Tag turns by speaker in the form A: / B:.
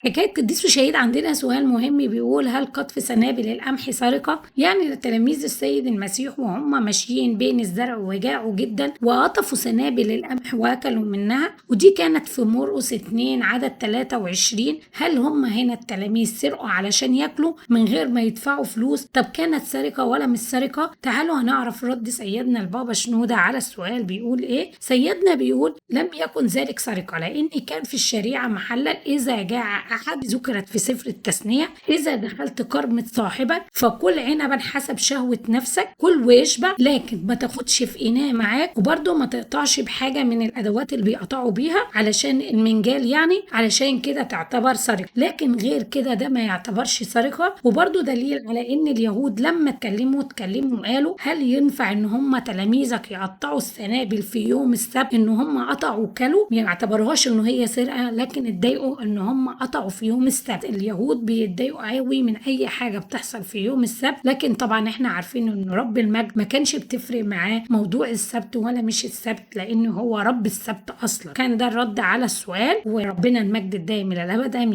A: حكاية قديس وشهيد عندنا سؤال مهم بيقول: هل قطف سنابل القمح سرقة؟ يعني تلاميذ السيد المسيح وهم ماشيين بين الزرع وجاعوا جدا وقطفوا سنابل القمح واكلوا منها، ودي كانت في مرقس 2 عدد 23. هل هم هنا التلاميذ سرقوا علشان ياكلوا من غير ما يدفعوا فلوس؟ طب كانت سرقة ولا مش سرقة؟ تعالوا هنعرف رد سيدنا البابا شنودة على السؤال بيقول ايه. سيدنا بيقول: لم يكن ذلك سرقة، لأن كان في الشريعة محلل إذا جاع أحد، ذكرت في سفر التثنية: إذا دخلت كرمة صاحبك فكل عنبا حسب شهوة نفسك، كل واشبع، لكن ما تاخدش في إناء معاك، وبرده ما تقطعش بحاجة من الأدوات اللي بيقطعوا بيها علشان المنجال، يعني علشان كده تعتبر سرقة، لكن غير كده ده ما يعتبرش سرقة. وبرده دليل على إن اليهود لما اتكلموا قالوا: هل ينفع إن هم تلاميذك يقطعوا السنابل في يوم السبت؟ إن هم قطعوا وكلوا، ما يعتبروهاش إن هي سرقة، لكن اتضايقوا إن هم قطعوا في يوم السبت. اليهود بيتضايقوا قوي من أي حاجة بتحصل في يوم السبت، لكن طبعا احنا عارفين إن رب المجد ما كانش بتفرق معاه موضوع السبت ولا مش السبت، لأن هو رب السبت أصلا. كان ده الرد على السؤال، وربنا المجد الدائم إلى الأبد، آمين.